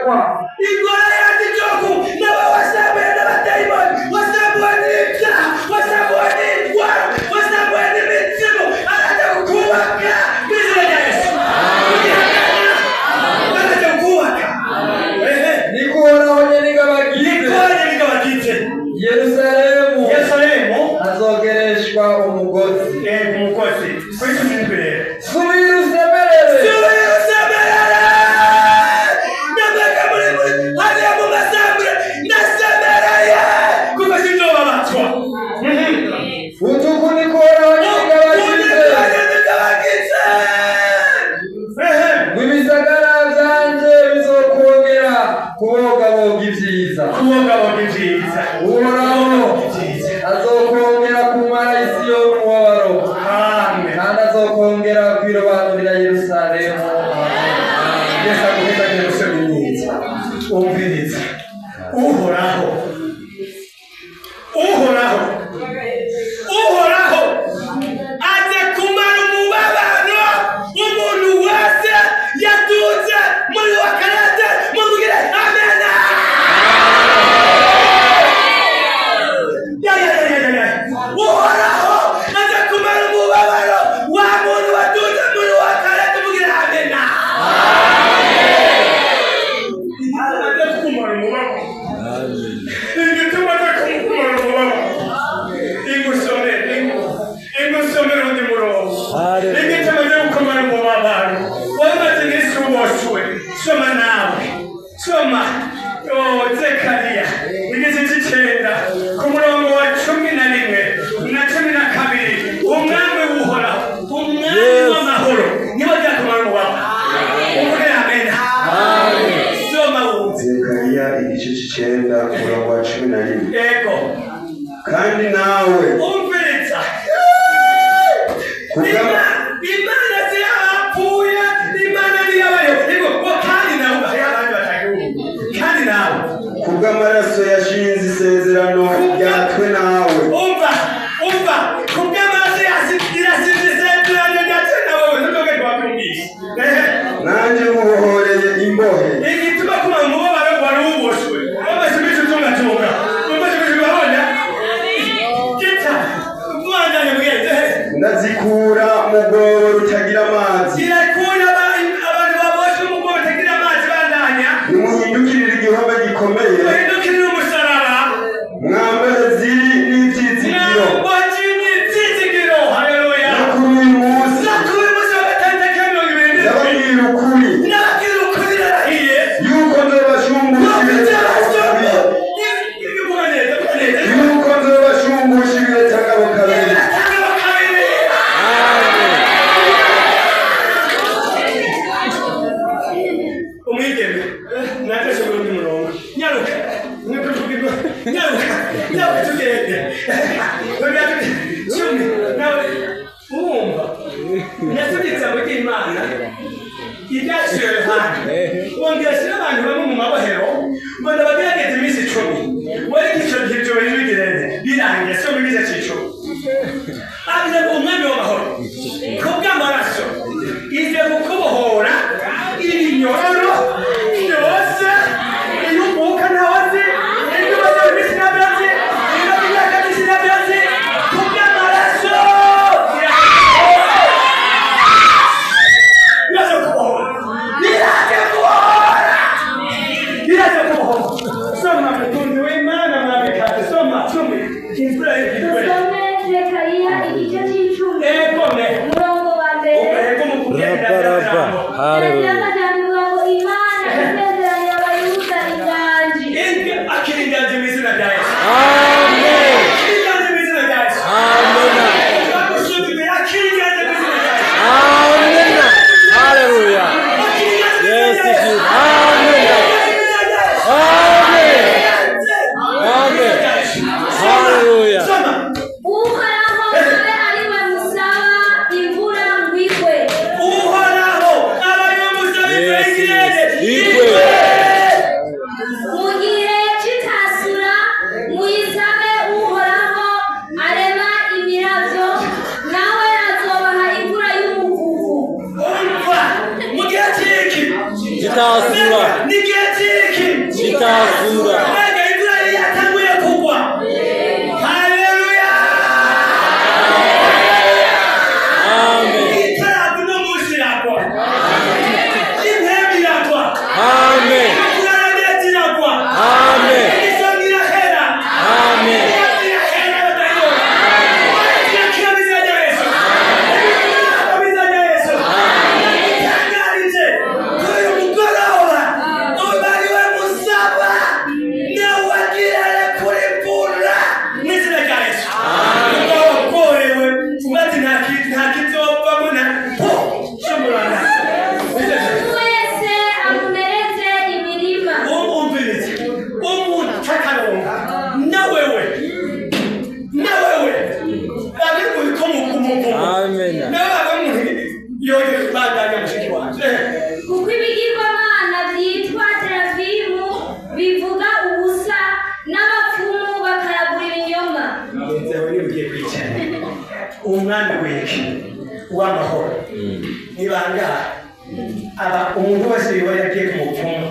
bugaragwa. Ingoro yanjye igihugu n'aba wasambuye n'abadayimoni, wasambuwe n'ibyaha, wasambuwe n'indwara, wasambuwe n'imizimu, araza kukubaka mu izina rya Yesu. Araza kukubaka. Ehe. Niko Uhoraho Nyeningabo agize. Niko Nyeningabo agize. Yerusalemu Yerusalemu azogereshwa umugozi. Umugozi. Kuri 17 rero. Subira usemerere. Subira usemerere. Namweka muri hariya mu masambure ndasemereye kuko sinzobabatswa. Utuku niko Uhoraho Nyeningabo agize. Ehe. Ngo ibisagara vyanje bizokongera kubogaboga ivyiza. Kubogaboga ivyiza. Uhoraho azokongera kumara isi yo umubabaro. Amen. Kandi azokongera kwirobanurira Yerusalemu. Amen. Yesu aguhezagire musore mwiza. Umviriza. Uhoraho. Uhoraho. Uhoraho aje kumara umubabaro umuntu wese yatunze muri wa karate, muvugire amena. Ya ya ya ya ya. Uhoraho aje kumara umubabaro wa muntu watunze muri wa karate, muvugire amena. Aje kumara umubabaro. Igituma aje kumara umubabaro. Ingusomere, ingusomere undi murongo. Igituma aje kumara umubabaro. Wamaze iminsi uboshwe. Soma nawe. Soma. Oh, Zekariya. Igice c'icenda ku murongo wa 11 na 12. Umwami w'Uhoraho, umwami w'amahoro, niwe aja kumara umubabaro. Uvuge amena. Soma wumve. Zekariya igice c'icenda umurongo wa 11. Ego. Kandi nawe Umviriza. Imana si y'abapfuye, Imana ni iy'abayo. Ego, ngo kandi nawe, hariho abandi batagihugu. Kandi nawe. Kubw'amaraso yashinze isezerano ryatwe nawe. Umva, umva, kubw'amaraso yashinze isezerano ryatwe nawe, ntuzoge ntiwabyumvise. Ehe. Nanjye nkubohoreye imbohe. Igituma kumara umubabaro wari uboshwe. Wamaze iminsi utungatunga. Wamaze iminsi urabona? Gita, mwandanye mugenzi. Ehe. Ndazikura mu rwobo rutagira amazi. Irakura abantu baboshwe mu rwobo rutagira amazi, bandanya. Nimuhindukirire igihome gikomeye. Muhindukirire umusaraba. Mwambare ziri n'ivyizigiro. Mwambare n'ivyizigiro. Haleluya. No kuri uyu munsi. No kuri uyu munsi wa gatanu tariki ya 27. Ndababwira ukuri. Ndababwira ukuri narahiye. Yuko nzobashumbusha ibihe kabiri. Vuga neza, vuga neza. Yuko nzobashumbusha ibihe tagabo kabiri. Tagabo kabiri. Umwigeme natashobora undi murongo. Nyaruka. Nyaruka. Nyaruka tugende. Cumi. Nawe wumva. Nasomye ijambo ry'Imana. Ibyaciwe Yohana. Wongera ashyira abantu bamwe mu mabohero ngo ndabagerageze iminsi 10. Wari ico gihe ibyo bintu bigirene. Birangiye so mu gice c'icumi. Avuze ngo umwami w'amahoro kubw'amaraso ije kukubohora ibinyororo byose, iyo uvuka ntawe azi, ibyo umaze iminsi ntabyo azi, ibyo imyaka myinshi ntabyo azi, kubw'amaraso iraje kubohora, iraje kubohora, iraje kubohora. Gwitasura. Mbega imvura yari yatanguye kugwa. Haleluya! Amen. Itaragu no munsi iragwa. Impemu iragwa. Amen. Kurara neza iragwa. Amen. Imisonga irahera. Amen. Umuntu wese amumereze imirima. Umuntu takaronka na wewe na wewe ari uriko mu Amen. nawe aba umuntu yongeye kubandanya mushiki wanje. Kuko ibigirwamana byitwa terafimu bivuga ubusa n'abapfumu bakaragura ibinyoma. Mugenzi wawe niba ugiye kwicara umwami wiki w'amahoro ni bangahe aba umuntu wese yoba yagiye ku mupfumu,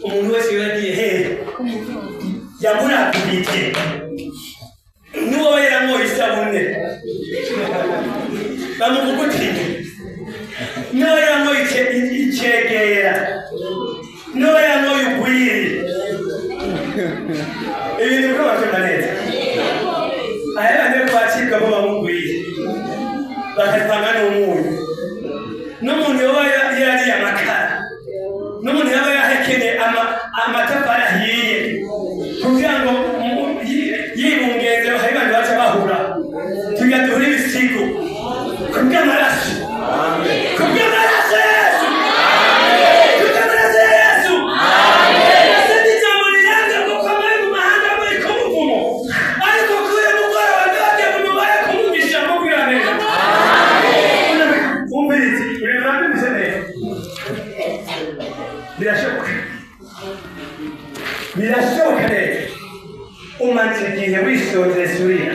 umuntu wese yoba yagiye hehe yamurakubite n'uwo yaranyoye isabune bamuvugutire, n'uwo yaranyoye icegera, n'uwo yaranyoye ugwiri, ibintu biko bavyumva neza. Aya bane kwacibwamo bamugwiri bakavanga n'umunyu, n'umuntu yoba yariye amakara, n'umuntu yaba yahekenye amatafari ahiye kugira ngo yibungenze, hari abantu baca bahura tugira duhure ibisigo kubw'amaraso, kubw'amaraso ya Yesu, kubw'amaraso ya Yesu. Ese ni ijambo riranga kuko muri mu mahanga muri kumuvumo, ariko kuri uyu mugoroba ntibagiye mu mubare kumugisha mubwira neza. Umvirize ibintu nabyumvise neza, birashoboka, birashoboka neza. Umaze igihe wisonzesha urira,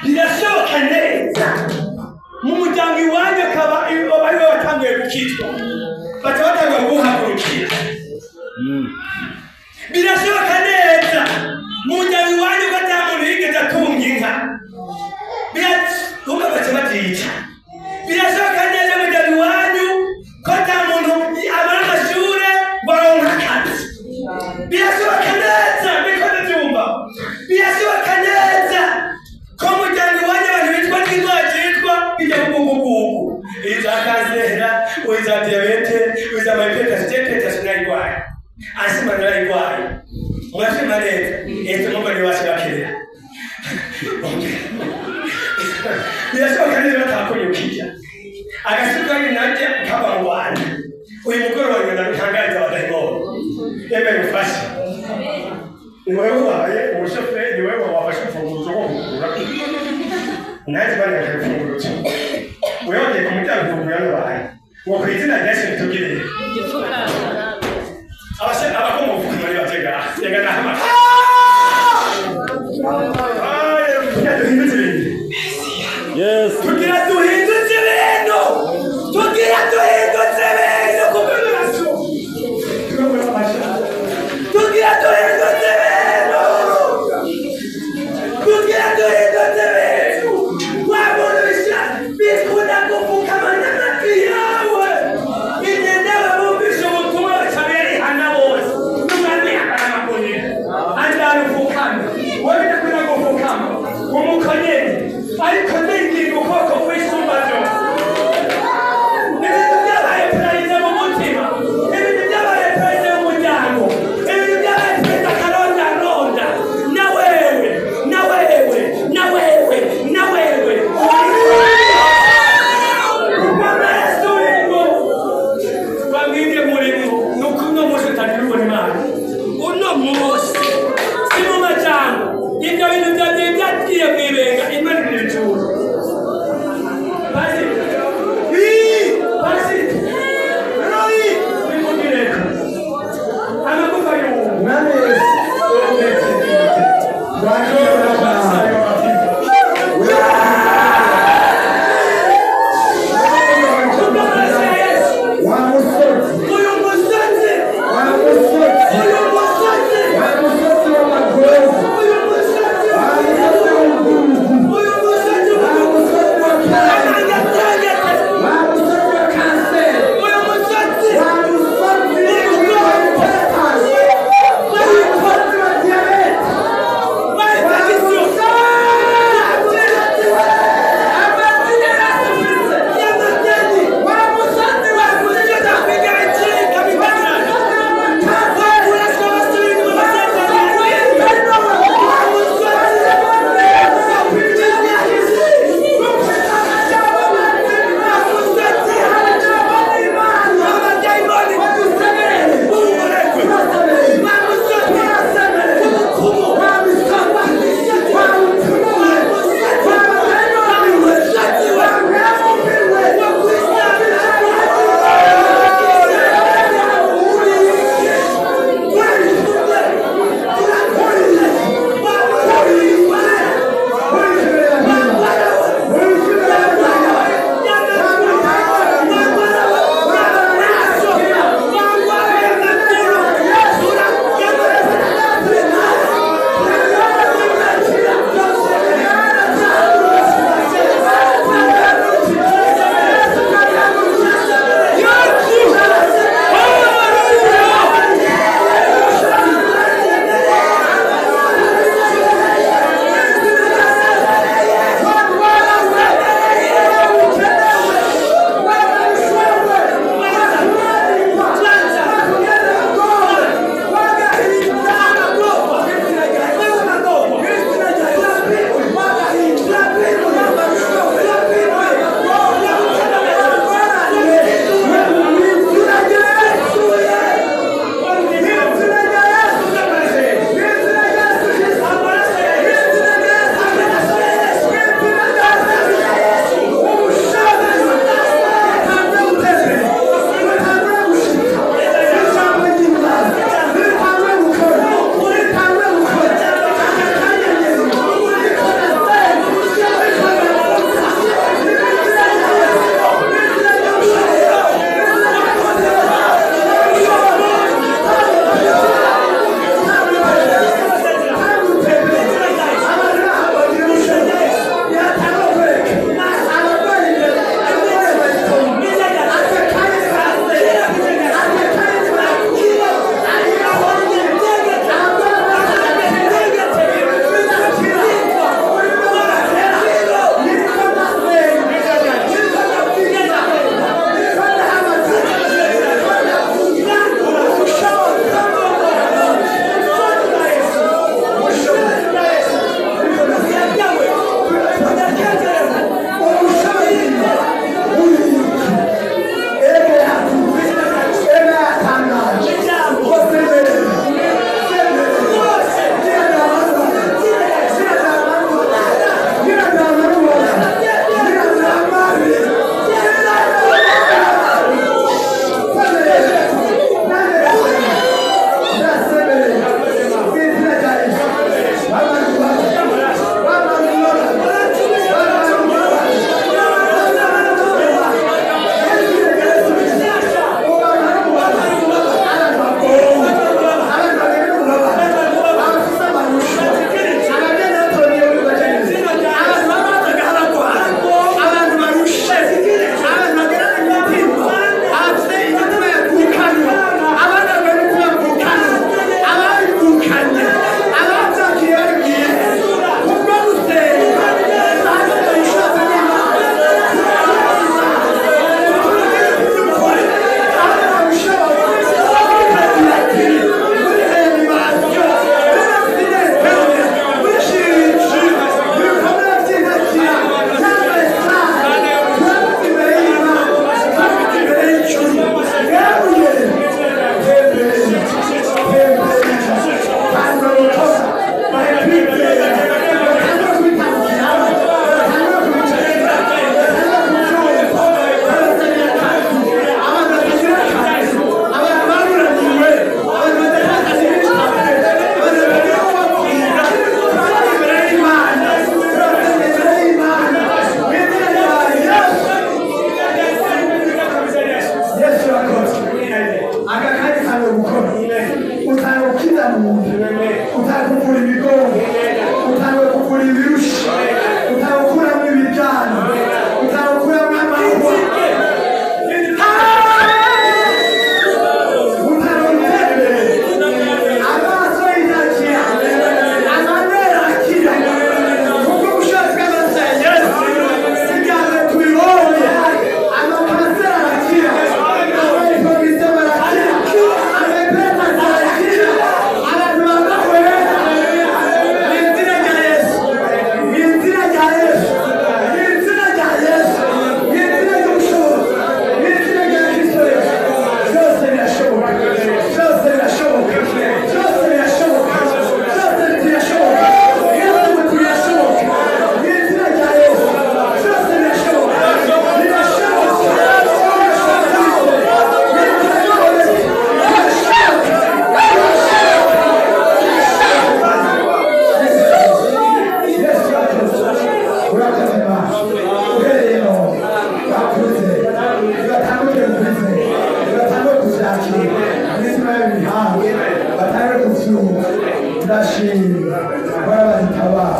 birashoboka neza. Mu muryango iwanyu akaba ari we watanguye gukizwa, baca batangura kuguhagurukira. Birashoboka neza mu muryango iwanyu ko ata muntu yigeze atunga inka, umwe baca bazica. Birashoboka neza mu muryango iwanyu ko ata muntu amara amashure ngo aronke akazi. Birashoboka neza, niko ndabyumva. Birashoboka neza ko mu muryango iwanyu abantu bitwa n'indwara zitwa bijya kugugugu, iza kanseri, iza diyabete, iza hypertension narayirwaye, asima narayirwaye. Murashima neza ese mumva ntibashe bakirira. Birashoboka neza batakuye ukirya agasukari nanjye kava mu bantu. Uyu mugoroba ngenda gutangariza abadayimoni, emera ufashe. Ni wewe wabaye umushoferi, ni wewe wafashe urufunguzo rwo kugura, nanjye banyaka urufunguzo, wewe wagiye ku muryango ufungura n'abantu ngo ku izina rya Yesu ritugirire abakomoka muri batega tega n'ahama. Tugira duhindutse ibintu. Yes. Tugira duhindutse ibintu, tugira duhindutse ibintu kubw'amaraso, tugira duhindutse ibintu, tugira duhindutse ibintu. Wa muntu bikunda gupfukama n'amatwi yawe igenewe bumvise ubutumwa baca berihana bose n'umwami akarabakonera anjyana upfukame, wowe bidakunda gupfukama umukonere, ariko ninginga ukuboko kw'isumba byose. Ibintu byabaye pararize mu mutima, ibintu byabaye pararize mu muryango, ibintu byabaye pararize akarondaronda. Na wewe, na wewe, na wewe, na wewe, kubw'amaraso urimo bamwibye murimo. Nuko uno munsi utagira ubona Imana, uno munsi si mu majambo, ibyo bintu byagiye byagiye mu ibenga, Imana ibijuru. Basi basi Royi bimugireko amagufa y'ubu. Mwami Yesu, Kubw'amaraso ya Yesu, wa musozi, uyu musozi, wa musozi, uyu musozi. mu nda, utanguye kuvura imigongo, utanguye kuvura ibirushi, utanguye gukuramo ibiryano, utanguye gukuramo amahwa, utanguye gutembera, amaso yinakira, amanera akira, kuko ubushobozi bw'amaraso ya Yesu sigaje tubibonye, amakanseri arakira, abayikomise barakira, amepetasi arakira, abantu barahwera. Mu izina rya Yesu, mu izina rya Yesu, mu izina rya Yesu, mu izina ry'ubushobozi, mu izina rya Kristo Yesu, byose birashoboka, byose birashoboka, byose birashoboka, byose birashoboka, byose birashoboka, mu izina rya Yesu, byose birashoboka, birashoboka, Yesu urakoze, urakoze Imana, uhereye none bakuze, batanguye kubize, batanguye kubyakira, imitima yabo ibihawe, batanguye kubyumva. Ndashima barabazitabara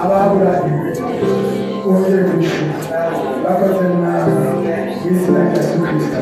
ababuranye, wongere kubishima, bakoze mwami mu izina rya Yesu Kristo.